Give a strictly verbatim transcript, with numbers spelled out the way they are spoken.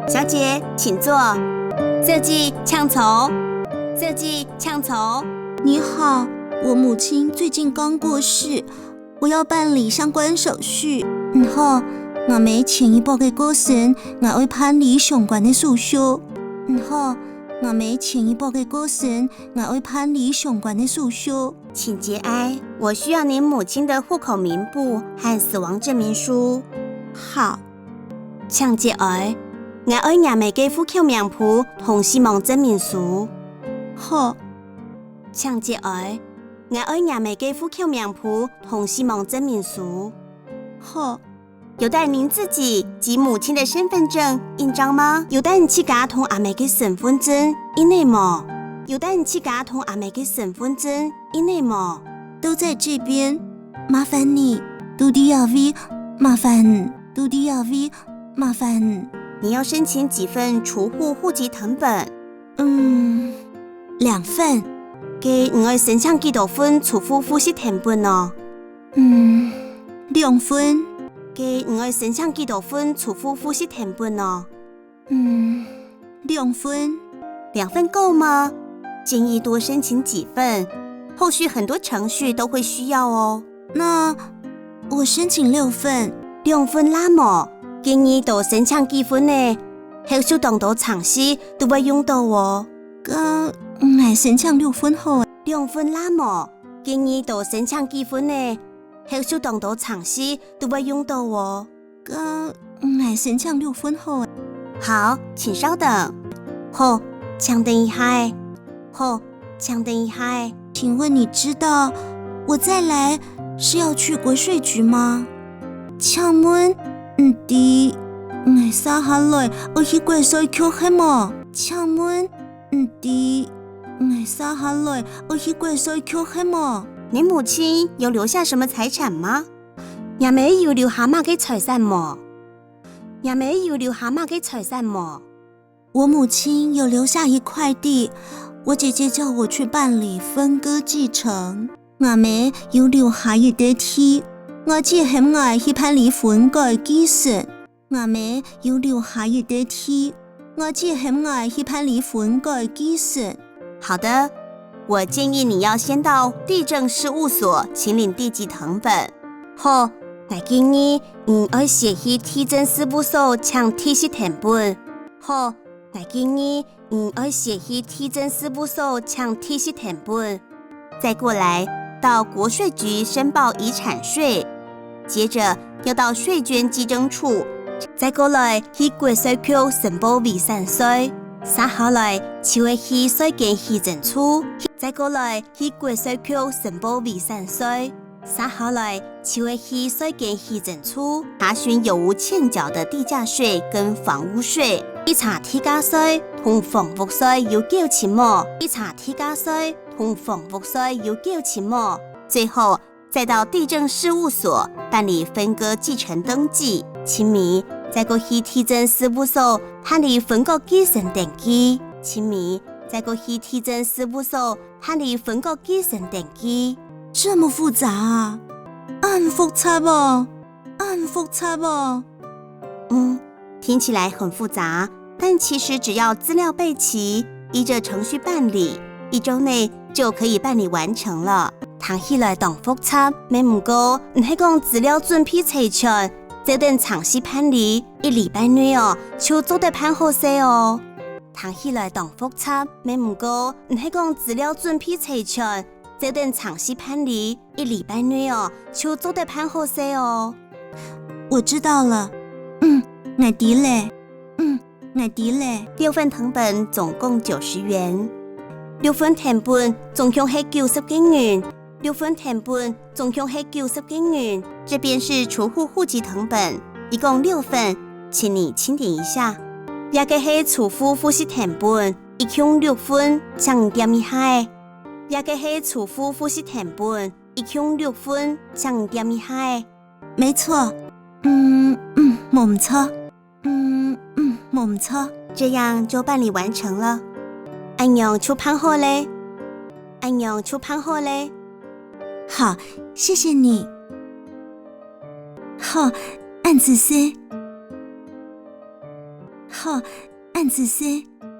小姐，請坐。小姐，請坐。小姐，請坐。你好，我母親最近剛過世，我要辦理相關手續。你好，吾姆前一晡个過身，𠊎愛辦理相關个手續。你好，吾姆前一晡个過身，𠊎愛辦理相關个手續。請節哀，我需要您母親的戶口名簿和死亡證明書。好。請節哀，𠊎愛若姆个戶口名簿同死亡證明書。好。請節哀， 𠊎愛若姆个戶口名簿同死亡證明書。好。有帶您自己及母親的身份證印章嗎？有帶你自家同阿姆个身份證印仔無？有帶你自家同阿姆个身份證印仔無？都在這邊，麻煩你。都在這位，麻煩你。都在這位，麻煩你。你要申請幾份除戶戶籍謄本？ 嗯，兩份。該你愛申請幾多份除戶戶籍謄本呢？嗯，兩份。該你愛申請幾多份除戶戶籍謄本呢？嗯，兩份。兩份夠嗎？建議多申請幾份，後續很多程序都會需要哦。 那我申請六份。兩份罅無？建議多申請幾份呢？後續當多程序都會用到哦。該𠊎申請六份好了。兩份罅無？建議多申請幾份呢？後續當多程序都會用到哦。 該𠊎申請六份好了。好，請稍等。好，請等一下。好，請等一下。請問你知道我再來是要去國稅局嗎？請問你知𠊎續下來愛去國稅局係無？請問你知𠊎續下來愛去國稅局係無？你母親有留下什麼財產嗎？ 若姆有留下麼个財產無？若姆有留下麼个財產無？我母親有留下一塊地，我姐姐叫我去辦理分割繼承。吾姆有留下一垤地，我姐喊𠊎去辦理分割繼承。吾姆有留下一垤地， 我姐喊𠊎去辦理分割繼承。好的，我建議你要先到地政事務所請領地籍謄本。好，𠊎建議你愛先去地政事務所請地籍謄本。好，𠊎建議你愛先去地政事務所請地籍謄本。 再過來到國稅局申報遺產稅，接著又到稅捐稽徵處，再過來去國稅局申報遺產稅，續下來就會去稅捐稽徵處，再過來去國稅局申報遺產稅，續下來就會去稅捐稽徵處查詢有無欠繳的地價稅跟房屋稅。去查地價稅同房屋稅有繳清無？去查地價稅 同房屋稅有繳清無？最後再到地政事務所辦理分割繼承登記。盡尾再過去地政事務所辦理分割繼承登記。盡尾再過去地政事務所辦理分割繼承登記。這麼複雜啊？恁複雜哦！ 恁複雜哦。嗯，聽起來很複雜，但其實只要資料備齊，依著程序辦理，一週內就可以辦理完成了。聽起來當複雜，乜毋過，毋係講資料準備齊全，照等程序辦理，一禮拜內哦，就做得辦好勢哦。聽起來當複雜，乜毋過，毋係講資料準備齊全，照等程序辦理， 一禮拜內哦，就做得辦好勢哦。我知道了。嗯，𠊎知了。嗯，𠊎知了。六份謄本總共九十元。六份謄本總共係九十個銀。六份謄本總共係九十個銀。這邊是除戶戶籍謄本，一共六份，請你清點一下。這個係除戶戶籍謄本，一共六份，請你點一下仔。 這個係除戶戶籍謄本，一共六份，請你點一下仔。沒錯。嗯，嗯，無毋著。嗯，嗯，無毋著。這樣就辦理完成了。恁樣就辦好了。恁樣就辦好了。好，謝謝你。好，恁仔細。好，恁仔細。